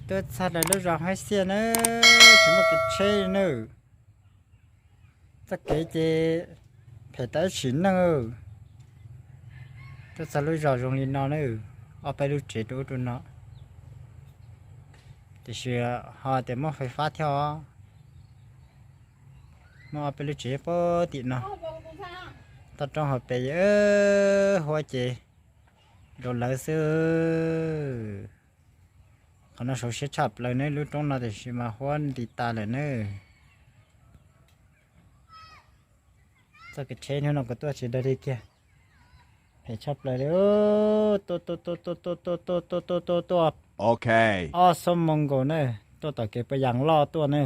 Tuaj txog lawv lub zos Haib Xiaj na, tsis muaj kev tsheb li na. Txoj kev ces phem tau ib sim neej. Tuaj txog lub zos zoo li no na, ob peb lub tsev rau ub rau no, tiam sis ho tias muaj fais fab thiab os. Muaj ob peb lub tsev puag tim no, toj roob hauv pes, huab ces rau lawv xwb. Qhov no sov siab tshaj plaws ne, lub roob no tiam sis mas huab nti tas lawm na. Txoj kev tsheb hnub no kuv tuaj tsis dag li kiag, phem tshaj plaws li. Tuaj tuaj tuaj tuaj tuaj tuaj tuaj tuaj tuaj tuaj tuaj, ob xuab moos nkaus na, tuaj tom kev puas yas loj tuaj na.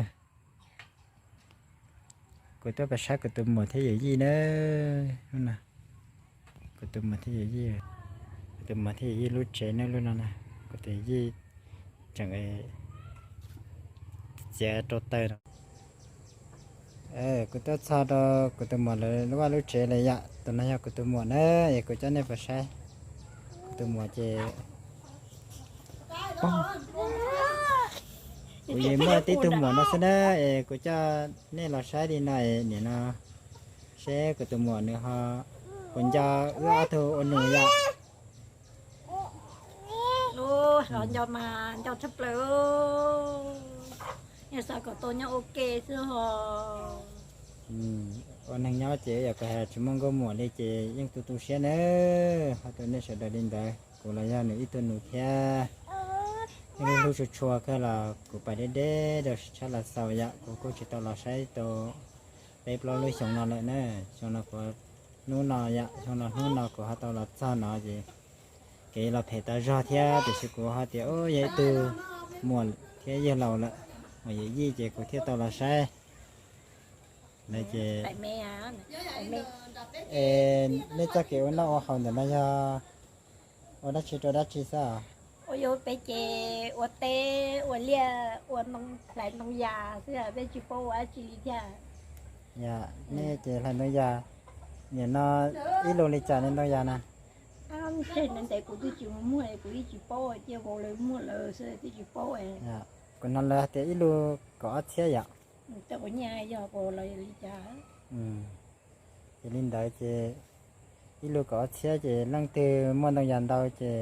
Kuv tuaj pab saib kuv tus muam thiab yawm yij na. Kuv tus muam thiab yawm yij, kuv tus muam thiab yawm yij lub tsev ne, lub no na. Kuv tus yij tseem txiav rau taw no. Kuv tuaj txog rau kuv tus muam lawv vaj lub tsev lawm yom. Tus no yog kuv tus muam na, es kuv coj nej pab saib kuv tus muam ces kuv yeej muaj tib tug muam no xwb na, es kuv coj nej los saib li no es nim no seb kuv tus muam nws ho puas nco wb ob tug ua nus yom. Los nco mas nco tshaj plaws, yog xav kom tau nyob ua ke xwb ho. Ua neeg nyob ces yog kuv hais tsis muaj nkauj muam li ces yeej tu tu siab na. Ho tus nej sawv daws li ntawd, kuv los yog nws ib tug nus thiab. Yeej hlub tshua tshua kawg los kuv pais deb deb rau sib tshab los xaus yom, kuv kuj tsis tau los saib tau peb plaub lub xyoo no lawm na. Xyoo no kuv, hnub no yom, xyoo no hnub no kuv ho tau los txog no ces kev los phem tas zog thiab, tiam sis kuv ho tias yog ib tug muam thiab yawg laus lawm, muam yawm yij ces kuv thiaj tau los saib lawv ces. Es nej txoj kev ua noj ua haus ntawm no yog ua dab tsi rau dab tsi xwb? Ua yuav peb ces ua teb ua liaj ua hlais ntoo yas xwb, peb tsis paub ua dab tsi li thiab. Yog nej ces hlais ntoo yas, nim no ib lus li cas ne ntoo yas na? Tseg ntev ntev kuv twb tsis mus muag, kuv yeej tsis paub, cia vauv lawv muag lawm xwb twb tsis paub. Kuv hnov lawv hais tias ib lus kaum ob txhiab yom. Yog li cas? Ces li ntawd ces ib lus kaum ob txhiab ces leej twg muaj ntoo yas ntau ces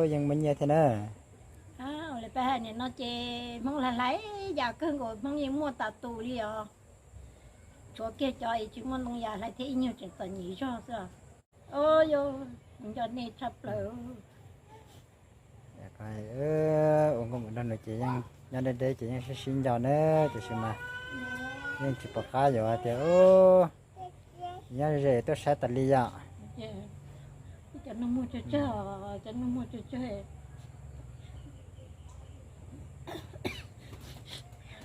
yeej muaj nyiaj thiab na. Ua li peb hais nim no ces Hmoob hlais hlais yas kawg nkaus, Hmoob yeej muaj tas tus li os. Tshuav kiag cov es tsis muaj ntoo yas hlais thiab ib nyuag tseem txom nyem zog xwb. Yog nco nej tshaj plaws. Ua nkauj muam nrog nws ces yeej nyob deb deb ces yeej sib sib nco na, tiam sis mas yeej tsis pom qab yuav tias nyob ze tuaj saib tas li yom. Cov no muag tsawg tsawg, cov no muag tsawg tsawg.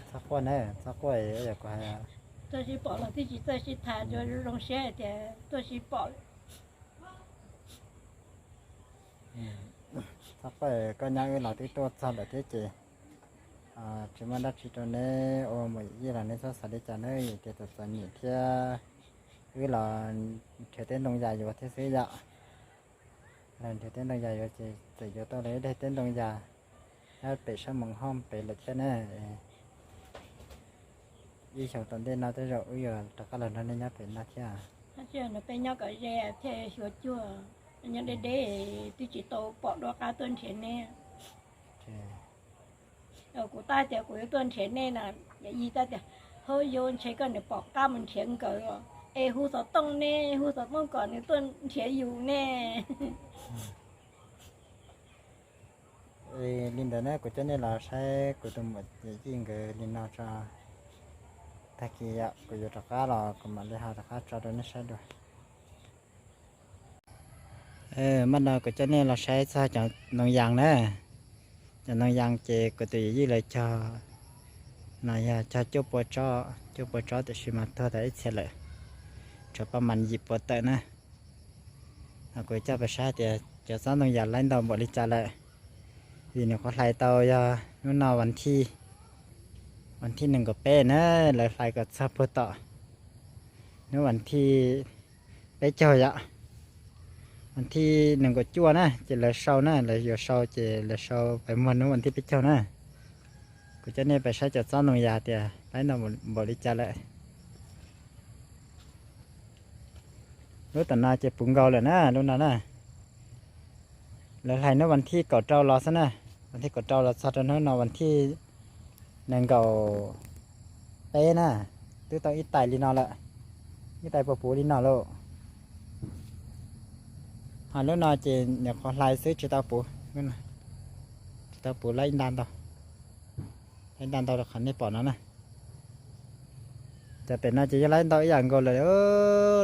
Txhob quaj na, txhob quaj, yog kuv hais. Tuaj sib pom los twb tsis txawj sib tham, zoo siab hais tias tuaj sib pom. Txhob quaj, koj nyob wb los twb tuaj txog lawm thiab ces tsis muaj dab tsi rau neb ua muam yij los neb txhob xav li cas na, tias txom txom nyem thiab. Wb los nrhiav teb ntoo yas yuav thiab xwb yom. Los nrhiav teb ntoo yas yuav ces txawm yuav tau lawv ib daig teb ntoo yas nyob pem sab moos hoob pem lawm thiab na. Ib xyoos tom ntej no tej zaum wb yuav rov qab los nrog nej nyob pem no thiab. Peb nyob kom ze thiaj xyuas cuag, nyob deb deb twb tsis tau pom dua qab tuaj nrhiav neb. Kuv tab tias kuv yuav tuaj nrhiav nej na, yawm yij tab tias, hauj yau ntshe koj niam pom qab mus nrhiav nkawd os, es hu xov tooj ne, hu xov tooj kom nws tuaj nrhiav yus ne. Li ntawd na, kuv coj nej los saib kuv tus muam yij nkawd li no tso. Tag kis yom kuv yuav rov qab los kuv mam li ho rov qab tso rau nej saib dua. Mas no kuv coj nej los saib txog cov ntoo yas na. Cov ntoo yas ces kuv tus yawm yij lawv cog, no yog cog cuaj pua tsob, cuaj pua tsob tiam sis mas tuag tas ib txhia lawm, tshuav paj mas yim pua tawm na. Kuv coj pab saib tias cov tsob ntoo yas laib ntau npaum li cas lawm, vim nws qhuav hlais tau yog hnub no vas thij, vas thij nees nkaum peb na, lawv hlais kom txog puag tom hnub vas thij peb caug yom. Vas thij nees nkaum cuaj na ces lawv sau na, lawv yuav sau ces lawv sau pais muag hnub vas thij peb caug na. Coj nej pais saib cov tsob ntoo yas tias laib ntau npaum li cas lawm. Lub tom no ces puv nkaus lawm na, lub no na. Lawv hlais hnub vas thij kaum rau los xwb na, vas thij kaum rau los txog rau hnub no vas thij nees nkaum peb na, twb tau ib tais li no lawm, ib tais puas puv li no lauj. Ho lub no ces nyuam qhuav hlais xwb tsis tau puv, tsis tau puv laib ib nta ntau, laib ib nta ntau rau qhov nej pom no na. Cov pem no ces yog laib ntau ib yam nkaus lawm,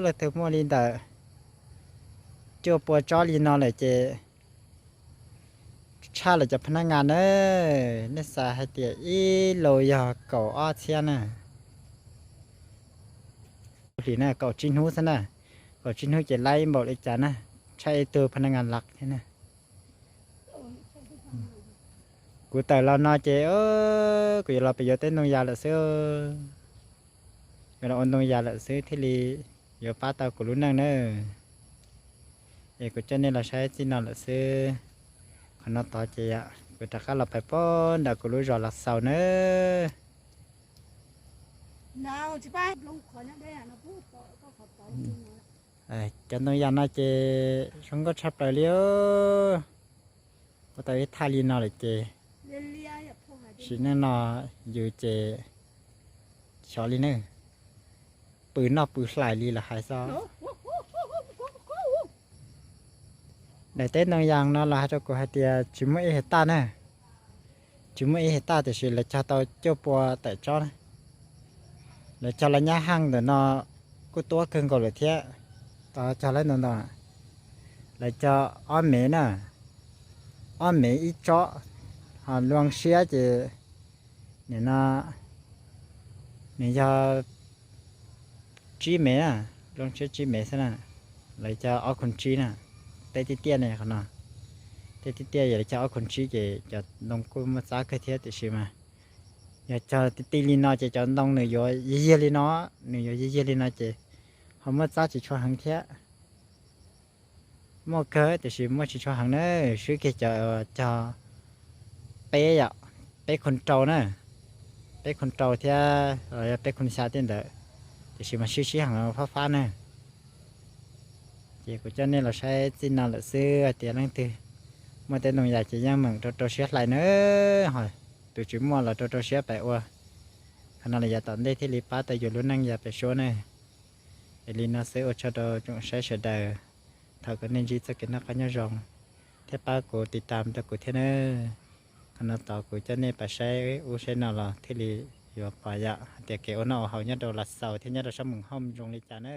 leej twg muaj li ntawm cuaj pua tsob li no lawm ces tshaj lawm cov pha nab ngas na, nej xav hais tias ib lus yog kaum ob txhiab na. Hlis na kaum tsib hnub xwb na, kaum tsib hnub ces laib npaum li cas na, tshaj ib tug pha nab ngas laj thiab na. Kuv tawm los no ces kuv yuav los pem yuav teb ntoo yas lawm xwb, yuav los ua ntoo yas lawm xwb thiaj li yuav pab tau kuv lub neej na. Es kuv coj nej los saib txij no lawm xwb. Qhov no tod ces kuv rov qab los pais puag nram kuv lub zos Los Xaus na. Cov ntoo yas no ces zoo nkauj tshaj plaws li. Ua tau ib thaj li no lawm ces sim neej no yus ces xyov li ne, pw noj pw hlais li lawm hais xwb. Daim teb ntoo yas no los hais rau kuv hais tias tsis muaj ib hais taj na, tsis muaj ib hais taj tiam sis lawv cog tau cuaj pua tawm tsob na. Lawv cog lawv nyab heej ntawm no kuj tuab kawg nkaus lawm thiab, tau cog lawv ntau ntau. Lawv cog ob mev na, ob mev ib tsob, ho loo siab ces nim no nws yog tsib mev na, loo siab tsib mev xwb na. Lawv cog ob khoom tsib na, tej tiaj tiaj ne qhov no, tej tiaj tiaj yog lawv cog ob khoom tsib ces cov ntoo kuj muaj txab kawg thiab tiam sis mas yog cog ti ti li no ces cov ntoo nws yuav yig yig li no, nws yuav yig yig li no ces ho muaj txab tsis tshua heev thiab. Muaj kawg tiam sis muaj tsis tshua heev na, swb kiag cov cog peb yom, peb khoom rau na, peb khoom rau thiab los yog peb khoom xya tej ntawd, tiam sis mas sib sib heev fab fab na. Ces kuv coj nej los saib txij no lawm xwb hais tias leej twg muaj tej ntoo yas ces yeej meem rau rau siab hlais na, ho tus tsis muaj los rau rau siab pais ua. Qhov no los yav tom ntej thiaj li pab tau yus lub neej yav pem suab na. Es li no xwb ua tsaug rau tsoom saib sawv daws, thov kom nej ntsib txoj kev noj qab nyob zoo thiab pab kuv tiv tam rau kuv thiab na. Qhov no tod kuv coj nej pais saib ub saib no los thiaj li yuav pom yom hais tias kev ua noj ua haus nyob rau Los Xaus thiab nyob rau sab Moos Hauj zoo li cas na.